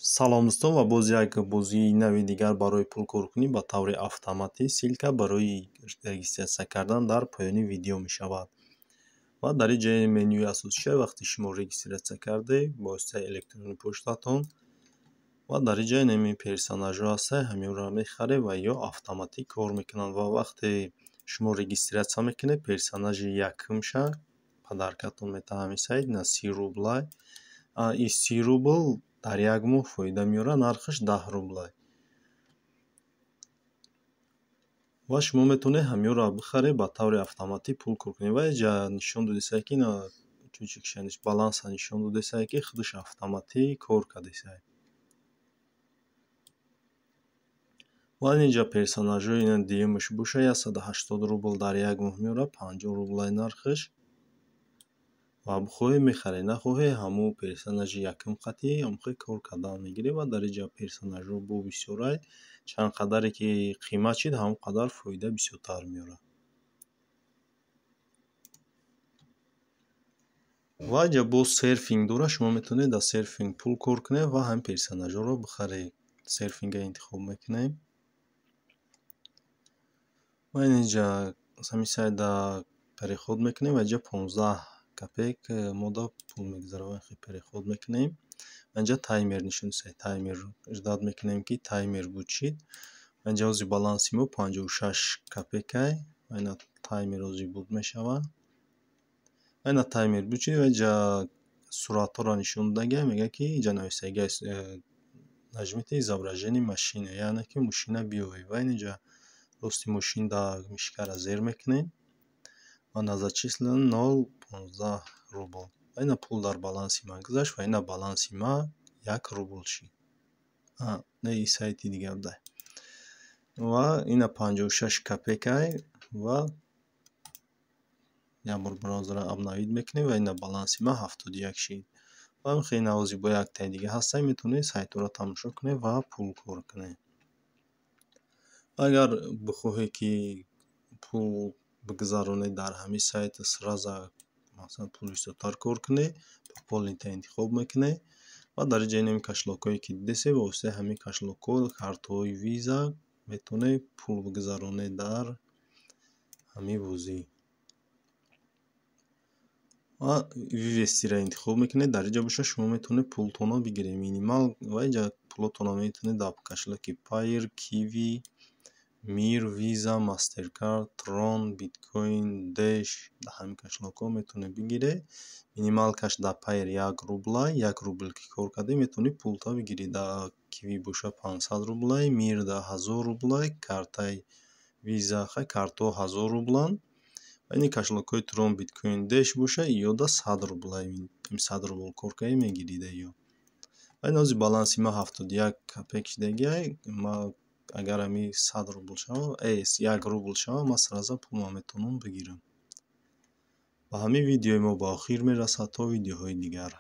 Салом, дӯстон, ва боз як бозии нави дигар барои пулкоркунӣ ба таври автоматӣ. Ссылка барои регистрация кардан дар поёни видео мешавад. Ва дар ин ҷои менюи асосиша, вақте шумо регистрация кардед бо воситаи электронии почтатон, ва дар ин ҷои неми персонажҳо ҳаста, ҳаминро мехаред ва ё автоматӣ кор мекунанд. Ва вақте шумо регистрация мекунед, персонажи якумша подаркатон метаҳад ҳамин сайт на 30 рублай. И 30 рубл дар як моҳ фоида меорад, нархаш 10 рублай. Ва шумо метавонед ҳаминро бихаред, ба таври автоматӣ пул кор кунед. Ва инҷа нишон додесае, ки ина чучикша баланса нишон додесае, ки худаш автоматӣ кор кардесае. Ва инҷа персонажҳои ина дуюмаш боша, 180 рубл дар як моҳ меорад, 50 рублай нархаш. Ва бихоҳед, мехаред, нахоҳед, ҳамун персонажи якум қатъӣ ҳамхел кор кардан мегиред. Ва дар инҷа персонажҳо бо бисёрай, чанд қадаре ки қимат шид, ҳамон қадар фоида бисёртар меорад. Ва инҷа боз серфинг дорад, шумо метавонед дар серфинг пул кор кунед ва ҳамин персонажҳоро бихаред. Серфинга интихоб мекунем. Ва инҷа ҳамин сайта переход мекунем ва инҷа 15 копеек мода пул мегузарад. Ва переход мекунем. Ва инҷа таймер нишон додааст. Таймер ждать мекунем, ки таймер буд шид. Ва инҷа ҳозир баланси мо 56 копейкай. Ва ина таймер ҳозир буд мешавад. Ва ина таймер буд шид ва инҷа суратҳоро нишон додагиам, мегӯяд, ки инҷа нависагиаст: «Нажмите изображение машина», яъне ки мошина биёвед. Ва инҷа рости мошин дар мышкаро зер мекунем ва на зачислено 0,15 рубл. Ва ина пул дар баланси ман гузашт ва ина баланси ман 1 рубл шид. Не, ин сайти дига буда. Ва ина 56 копейкай. Ва як бор браузерро обновить мекунем ва ина баланси ман 71 шид. Ва хеле навози бо яктаи дига ҳастанд, метавонед сайтҳоро тамошо кунед ва пул кор кунед. Агар бихоҳед, ки пул бигузаронед дар ҳамин сайт, сразу, масалан, пул бисёртар кор кунед, пополнитьа интихоб мекунед ва дар инҷа инами кошелёкҳое, ки дидесед, ба воситаи ҳамин кошелёкҳо, картҳои Виза метавонед пул бигузаронед дар ҳамин бозӣ. Ва вывестиро интихоб мекунед. Дар инҷа боша, шумо метавонед пултонро бигиред минимал. Ва инҷа пулотонро метавонед дар кошелёки Пайер, Киви, Мир, Виза, Мастеркард, Трон, Биткоин, Дэш, дар ҳамин кошелёкҳо метавонед бигиред. Минималкаш дар Пайер 1 рублай, 1 рубл ки кор кардӣ, метавонӣ пулта бигирӣ. Дар Киви боша, 500 рублай, Мир да 1000 рублай, картаи Виза, хай, картҳо 1000 рубланд. Ва ини кошелёкҳои Трон, Биткоин, Дэш боша, иёда 100 рублай, 100 рубл кор кардӣ, мегирӣ да иё. Ва ин ҳозир баланси ман 71 копейк шидагиай. Ма агар ҳамин 100 рубл шава, 1 рубл шава, ман сразу пулма метавонам бигирам. Ба ҳамин видеои мо ба охир мерасад. То видеоҳои дигар.